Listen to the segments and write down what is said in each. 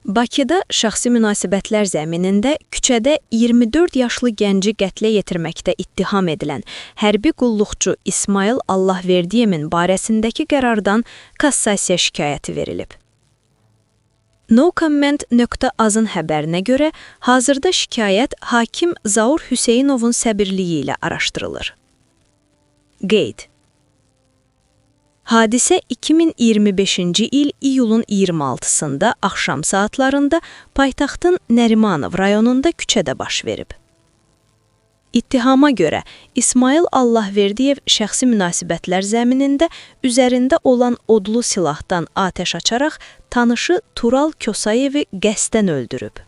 Bakıda şəxsi münasibətlər zəminində küçədə 24 yaşlı gənci qətlə yetirməkdə ittiham edilən hərbi qulluqçu İsmayıl Allahverdiyevin barəsindəki qərardan kassasiya şikayəti verilib. NoComment.az-ın xəbərinə görə, hazırda şikayət hakim Zaur Hüseynovun səbirliyi ilə araşdırılır. Qeyd. Hadisə 2025-ci il iyulun 26-sında axşam saatlarında paytaxtın Nərimanov rayonunda küçədə baş verib. İttihama görə İsmayıl Allahverdiyev şəxsi münasibətlər zəminində üzərində olan odlu silahdan atəş açaraq tanışı Tural Kosayevi qəsdən öldürüb.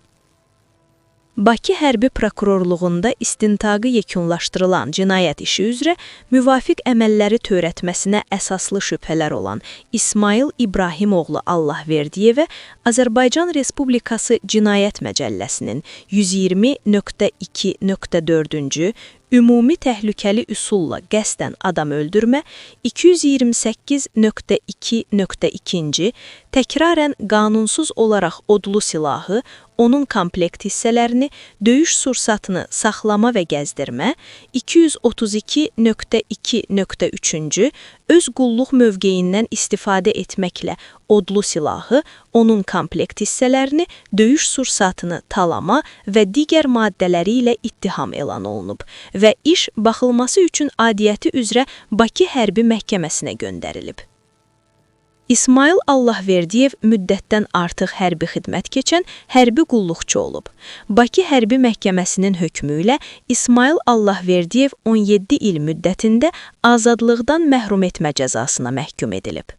Bakı Hərbi Prokurorluğunda istintaqı yekunlaşdırılan cinayət işi üzrə müvafiq əməlləri törətməsinə əsaslı şübhələr olan İsmayıl İbrahimoğlu Allahverdiyevə Azərbaycan Respublikası Cinayət Məcəlləsinin 120.2.4-cü ümumi təhlükəli üsulla qəsdən adam öldürmə, 228.2.2-ci təkrarən qanunsuz olaraq odlu silahı, onun komplekt hissələrini, döyüş sursatını saxlama və gəzdirmə, 232.2.3-cü öz qulluq mövqeyindən istifadə etməklə odlu silahı, onun komplekt hissələrini, döyüş sursatını talama və digər maddələri ilə ittiham elan olunub və iş baxılması üçün adiyyəti üzrə Bakı Hərbi Məhkəməsinə göndərilib. İsmayıl Allahverdiyev müddətdən artıq hərbi xidmət keçən hərbi qulluqçu olub. Bakı Hərbi Məhkəməsinin hökmü ilə İsmayıl Allahverdiyev 17 il müddətində azadlıqdan məhrum etmə cəzasına məhkum edilib.